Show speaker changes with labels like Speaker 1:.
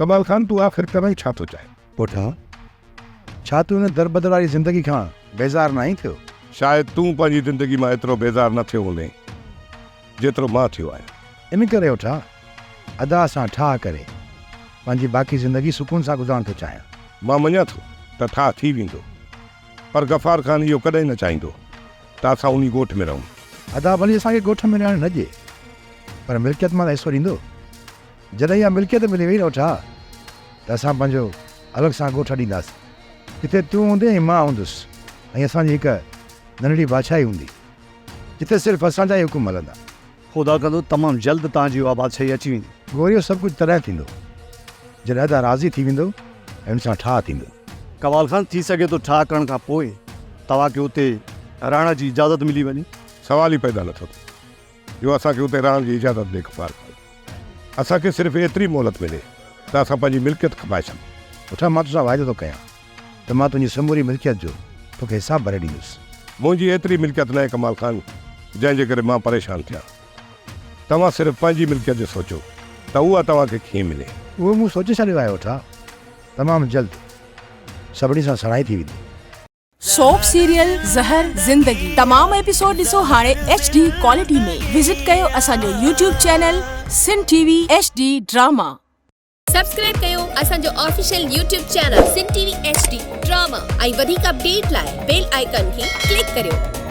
Speaker 1: ڪمال خان تون آخر ڪرڻ ڇا ٿو چاهين؟
Speaker 2: پوٺا، ڇا تون هن دربدر واري زندگي کان بيزار ناهين ٿيو؟
Speaker 1: شايد تون پنهنجي زندگي مان ايترو بيزار نه ٿيو هوندين، جيترو مان ٿيو آهيان.
Speaker 2: ان ڪري اوٺا، ادا سان ٺاهه ڪري، پنهنجي باقي زندگي سڪون سان گذارڻ ٿو چاهيان.
Speaker 1: مان مڃان ٿو ته ٺاهه ٿي ويندو، پر غفار خان اهو ڪڏهن نه چاهيندو ته اسان انهي ڳوٺ ۾ رهون.
Speaker 2: ادا ڀلي اسان کي ڳوٺ ۾ رهڻ نه ڏئي، پر ملڪيت مان ته حصو ڏيندو. جڏهن اها ملڪيت ملي وئي نه اوٺا، ته اسان پنهنجو الڳ سان ڳوٺ اڏينداسين، جتي تون هوندين ۽ مان هوندس ۽ اسان جي هڪ ننڍڙي بادشاهي هوندي، جتي صرف اسان جا ئي حڪم هلندا.
Speaker 3: خدا ڪندو تمام جلد توهان جي اها بادشاهي اچي ويندي.
Speaker 2: گوريو سڀ ڪجهه تڏهن ٿيندو، جڏهن ادا راضي ٿي ويندو ۽ ان سان ٺاهه ٿيندو.
Speaker 3: ڪمال خان، ٿي سگهي ٿو ٺاهه ڪرڻ کان پوء توهان کي اتي رهڻ جي اجازت ملي وڃي.
Speaker 1: سوال ئي پيدا نٿو ٿئي. جو اسان کي اتي رهڻ جي اجازت ڏي غفار خان. اسان کي صرف ايتري مهلت ملي ته اسان پنهنجي ملڪيت کپائي سگهون.
Speaker 2: پٺا مان توسان واعدو ٿو ڪيان ته مان تنهنجي سموري ملڪيت جو توکي حساب ڀري ڏيندس.
Speaker 1: منهنجي ايتري ملڪيت ناهي ڪمال خان جنهن جي ڪري مان پريشان ٿيان. توهان صرف پنهنجي ملڪيت جو سوچو ته اها توهان کي ڪيئن ملي.
Speaker 2: اهو مون سوچي ڇڏيو آهي اوٺا. تمام جلد سڀني سان سڻائي ٿي ويندي.
Speaker 4: سوپ سيريل زهر زندگي تمام ايپيسوڊ ڏسو هاڻي ايڇ ڊي ڪوالٽي ۾ وزٽ ڪيو اسان جو YouTube channel Sindh T V H D drama.
Speaker 5: Subscribe ڪيو اسان جو official YouTube channel Sindh T V H D drama ۽ وڌيڪ اپڊيٽ لاء بيل آئيڪان کي ڪلڪ ڪريو.